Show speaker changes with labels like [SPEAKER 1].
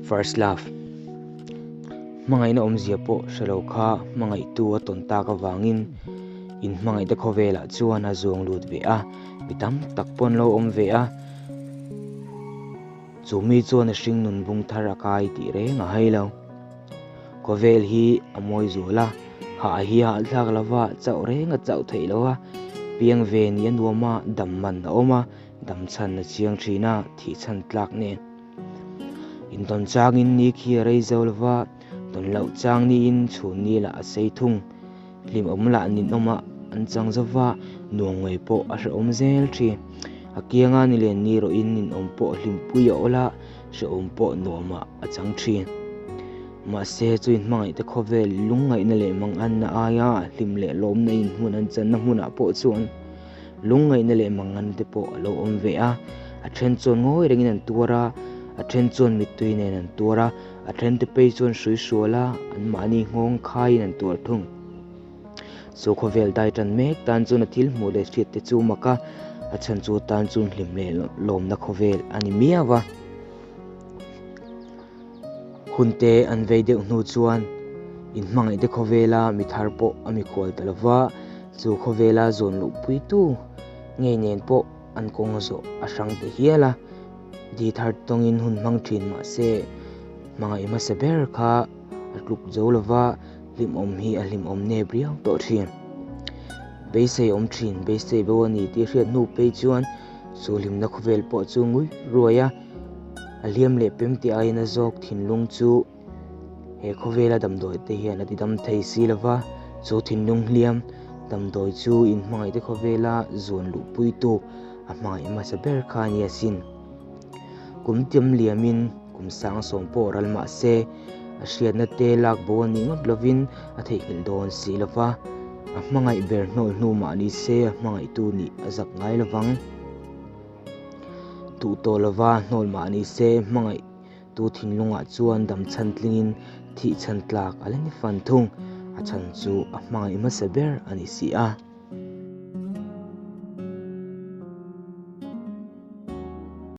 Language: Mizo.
[SPEAKER 1] First love. Hmangaihna awmzia pawh hre lo kha hmangaihtu a tawn tak avangin inhmangaihte khawvelah chuan a zuang lut ve a, mi tam tak pawh an lo awm ve a. Chu mi chuan a hring nun bung thar a kai tih reng a hai lo. Khawvel hi a mawi zual a, hah hi a hahthlak lo va, chauh reng a chauh theih lo a, piang ve ni a nuam a, dam man a awm a, dam chhan a chiang thin a, thih chhan tlak nen. Intawn changin ni khi a rei zo lo va, tawn loh chang niin chhun ni lah a sei thung. Hlimawm lah ninawmah an chang zo va, nuam ngei pawh a hrehawm zel thin. A kianga nilen ni rawhin ninawm pawh hlimpui a awl a, hrehawm pawh nuamah a chang thin. Mahse, chu inhmangaihte khawvel lungngaihna leh manganna aia hlim leh lawmna inhmun an channa hmunah pawh chuan lungngaihna leh manganna te pawh a lo awm ve a. A then chuan ngawi rengin an tuar a, a then chuan mittui nen an tuar a, A thente phei chuan hrui hrual a, anmahni nghawng khaiin an tuar thung. Chu khawvel dai tan mek tan chuan a thil hmuh leh hriat te chu mak a, a chhan chu tan chuan hlim leh lawmna khawvel a ni miau a. Hunte an vei deuh hnu chuan inhmangaihte khawvela mi thar pawh a mikhual ta lo va, chu khawvela zawn luh puitu ngei nen pawh an kawng zawh a hrang ta hial a. Di thar tawngin hun hmang thin mah se, hmangaih hmasa ber kha a tluk zo lo va, hlimawm hi a hlimawm nep riau tawh thin. Beisei awm thin, beisei bo a ni tih hriat hnu phei chuan chu hlimna khawvel pawh chu ngui ruai a, a hliam leh pem tih aiin a zawk thinlung chu He khawvela damdawi te hian a ti dam thei si lo va, chu thinlung hliam damdawi chu inhmangaihte khawvela zuan luhpuitu a hmangaih hmasa ber kha a ni asin. Kum tiam liamin kum sang sawm pawh ral mah se, a hriatna te lak bo a nih ngawt lovin a theihnghilh dawn si lo va, a hmangaih ber hnawl hnu mah ni se a hmangaihtu nih a zak ngai lo vang. Duh tawh lova hnawl mah ni se hmangaih Tu thinlungah chuan dam chhan tlingin thih chhan tlak a la ni fan thung, a chhan chu a hmangaih hmasa ber a ni si a.